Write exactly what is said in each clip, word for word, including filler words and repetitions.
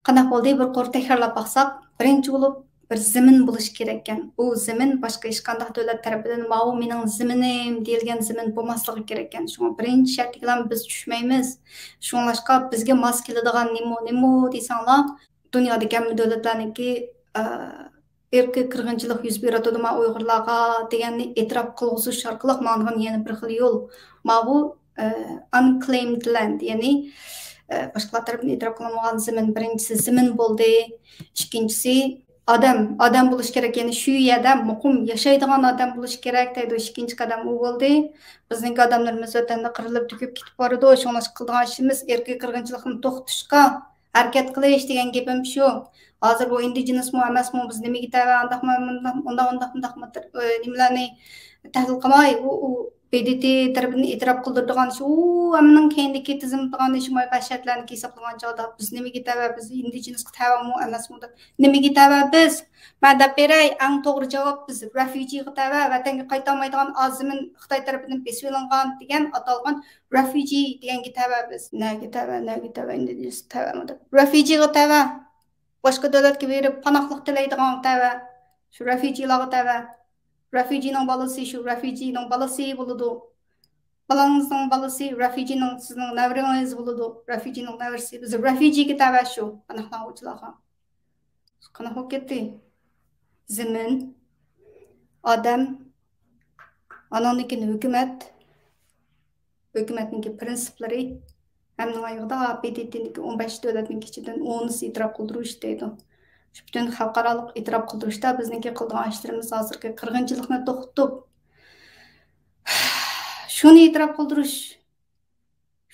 قانداق بولدى؟ بىر قۇر تەكرارلاپ باقساق، بىرىنچى بولۇپ بىر زېمىن بولۇشى كېرەككەن. ئۇ زېمىن باشقا ھېچقانداق دۆلەت تەرىپىدىن «ماۋۇ مېنىڭ زېمىنىم» دېيىلگەن زېمىن بولماسلىقى كېرەككەن. شۇڭا بىرىنچى شەرتكىلا بىز چۈشمەيمىز. شۇڭلاشقا بىزگە ماس كېلىدىغان نېمە، نېمە دېسەڭلار، دۇنيادىكى ھەممە دۆلەتلەرنىڭكى، ئە، ئىرقىي قىرغىنچىلىق يۈز بېرىۋاتىدۇ، ما ئۇيغۇرلارغا دېگەننى ئېتىراپ قىلغۇزۇش ئارقىلىق ماڭىدىغان يەنە بىر خىل يول. ماۋۇ، ئە، unclaimed land، يەنى، ئە، باشقىلار تەرىپىدىن ئېتىراپ قىلىنمىغان زېمىن. بىرىنچىسى زېمىن بولدى. ئىككىنچىسى ئادەم، ئادەم بولۇش كېرەك، يەنى شۇ يەردە مۇقىم ياشايدىغان ئادەم بولۇش كېرەك دەيدۇ. ئىككىنچى قەدەم ئۇ بولدى. بىزنىڭكى ئادەملىرىمىز ۋەتەندە قىرىلىپ تۆكۈپ كېتىپ بارىدۇ. شۇڭلاشقا قىلىدىغان ئىشىمىز ئىرقىي قىرغىنچىلىقنى توختىتىشقا ھەرىكەت قىلىش دېگەن گېپىم شۇ. ھازىر بۇ ئىندىجېنىسمۇ ئەمەسمۇ، بىز نېمىگە تەۋە، ئانداقمۇ، مۇنداق، ئۇنداق، ئۇنداقمۇ، ئى، نېمىلەرنى تەھلىل قىلماي، ئۇ، ئۇ ب د ت تەرىپىدىن ئېتىراپ قىلدۇرىدىغان ئىش، ئۇ ھەممىنىڭ كەينىدىكى تىزىملىتىدىغان ئىش، ماي بەشەرتلەرنى ھېسابلىغان چاغدا، بىز نېمىگە تەۋە، بىز ئىندىجېنىسقا تەۋەمۇ ئەمەسمۇ دەپ، نېمىگە تەۋە بىز؟ مەن دەپ بېرەي، ئەڭ توغرا جاۋاب، بىز رېفۇجىغا تەۋە، ۋەتەنگە قايتالمايدىغان ئاز زېمىن خىتاي تەرىپىدىن بېسىۋېلىنغان دېگەن ئاتالغان رېفۇجى دېگەنگە تەۋە بىز. نەگە تەۋە، نەگە تەۋە، ئىندىجېنىسقا تەۋەمۇ دەپ. رېفۇجىغا تەۋە. باشقا دۆلەتكە بېرىپ پاناھلىق تىلەيدىغانغا تەۋە. شۇ رېفۇجىلارغا تەۋە. رېفۇجىنىڭ بالىسى شۇ رېفۇجىنىڭ بالىسى بولىدۇ. بالىڭىزنىڭ بالىسى رېفۇجىنىڭ سىزنىڭ نەۋرىڭىز بولىدۇ. رېفۇجىنىڭ نەۋرىسى. بىز رېفۇجىگە تەۋە شۇ پاناھلانغۇچىلارغا. قانداق بولۇپ كەتتى؟ زېمىن، ئادەم، ئانىڭدىن كېيىن ھۆكۈمەت، ھۆكۈمەتنىڭكى پىرىنسىپلىرى، ھەممىنىڭ ئايىغىدا ب د ت نىڭكى ئون بەش دۆلەتنىڭكى ئىچىدىن ئونىسى ئېتىراپ قىلدۇرۇش دەيدۇ. شۇ پۈتۈن خەلقئارالىق ئېتىراپ قىلدۇرۇشتا بىزنىڭكى قىلىدىغان ئىشلىرىمىز ھازىرقى قىرغىنچىلىقنى توختىتىپ، شۇنى ئېتىراپ قىلدۇرۇش.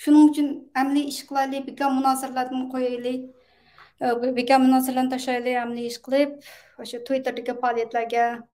شۇنىڭ ئۈچۈن ئەمەلىي ئىش قىلايلى، بىكار مۇنازىرىلەردىن قويايلى، ئە، بىكار مۇنازىرىلەرنى تاشلايلى، ئەمەلىي ئىش قىلىپ، ئاشۇ تۋىتتېردىكى پائالىيەتلەرگە،